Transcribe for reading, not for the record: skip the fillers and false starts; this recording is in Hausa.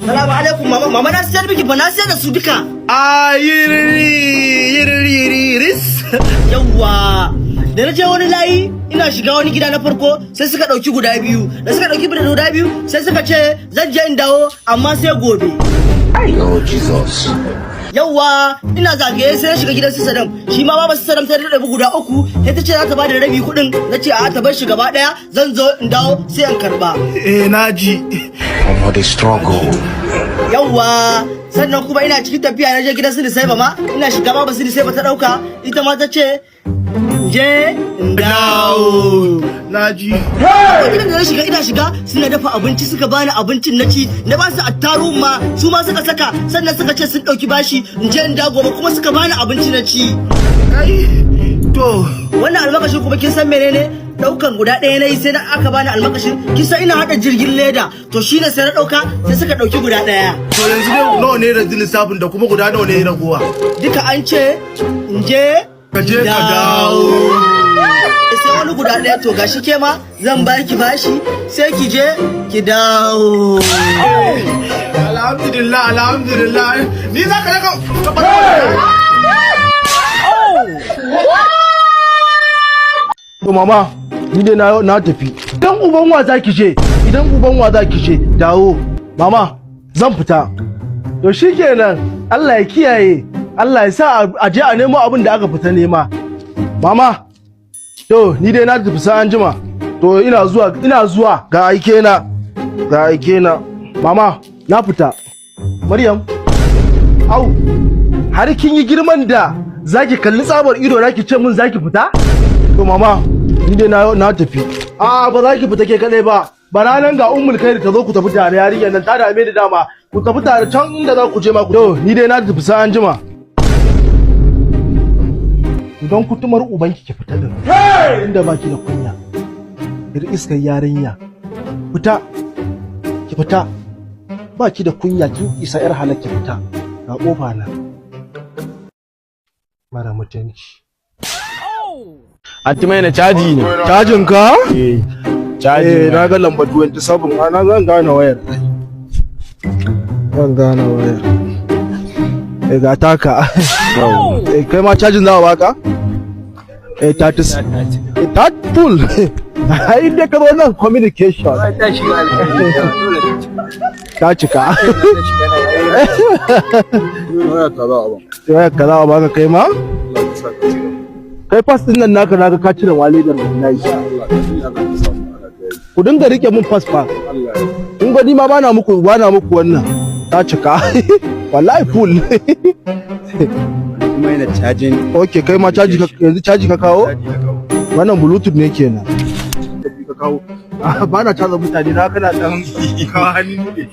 Salamu alaikum mama, mama, na siyar miki fa, na siyar da su duka. A yiriri yiriri ris. Yawwa, da na je wani layi, ina shiga wani gida na farko, sai suka ɗauki guda biyu. Da suka ɗauki guda biyu, sai suka ce zan je in dawo, amma sai gobe. Oh, Jesus. Yawwa, ina zagaye, sai na shiga gidan su Sadam. Shi ma baba su Sadam sai ta ɗabi guda uku, sai ta ce za ta bada rabi kuɗin. Na ce a ta bar shi gaba ɗaya, zan zo in dawo sai in karɓa. Eh, naji. Omo, the struggle. Yawwa, sannan kuma ina cikin tafiya na je gidan su Nisaiba ma, ina shiga, baba su Nisaiba ta ɗauka, ita ma ta ce je in dawo. Naji. Akwai gidan da na shiga, ina shiga suna dafa abinci, suka bani abincin na ci, na ba su attaruhun ma, su ma suka saka. Sannan suka ce sun ɗauki bashi, in je in dawo gobe, kuma suka bani abinci na ci. Kai, to. Wannan almakashin kuma, kin san menene? Daukan guda ɗaya na yi, sai na aka bani almakashin. Kin san ina haɗa jirgin leda, to shine sai na ɗauka, sai suka ɗauki guda ɗaya. To, yanzu dai nawa ne da lissafin da kuma guda nawa ne ragowa? Duka an ce in je Ka je ka dawo. Sai wani guda ɗaya. To, gashi, ke ma zan baki bashi, sai ki je ki dawo. Alhamdulillah, alhamdulillah. Ni za ka raka ka? To mama, ni dai na tafi. Dan uban wa za ki je? Idan uban wa za ki je? Dawo. Mama, zan fita. To shikenan, Allah ya kiyaye. Allah ya sa a je a nemo abin da aka fita nema. Mama, to ni dai na tafi, sai an jima. To, ina zuwa, ina zuwa, ga aike na. Ga aike na. Mama, na fita. Maryam, au, har kin yi girman da zaki kalli tsabar ido na ki ce min zaki fita? To mama, ni dai na tafi. A ba za ki fita ke kadai ba. Bara nan ga Ummul Khairi ta zo ku tafi tare. Yarinyar nan ta dame ni dama. Ku tafi tare can inda za ku je ma ku. To ni dai na tafi, sai an jima. Don kutumar ubanki ki fita din. Inda baki da kunya. Ir iskar yarinya. Fita. Ki fita. Baki da kunya, kin isa yar halakki, fita. Ga kofa nan. Mara mutunci. Anti mai na caji ne. Cajin ka? Eh. Caji. Eh, na ga lamba 27, ana zan gane wayar. Zan gane wayar. Eh, ga taka. Eh, kai ma cajin za a baka? Eh, 30. Eh, that full. Ai dai ka zo nan communication. Ta cika. Waya ta za a ban. Wayar ka za a baka kai ma? Allah ya sa ka ci gaba. Kai, pass din nan naka, naga ka cire walidar, wallahi. Allah ka ni aka fi samu ana ta yi. Ku dinga rike mun pass fa. Allah ya. Kun ga ni ma bana muku wannan. Ta cika. Wallahi full. Kuma yana cajin. Okay, kai ma caji ka yanzu, caji ka kawo? Caji na kawo. Wannan Bluetooth ne kenan. Ka kawo. Ba na caza mutane na, kana dan kawo hannu ne.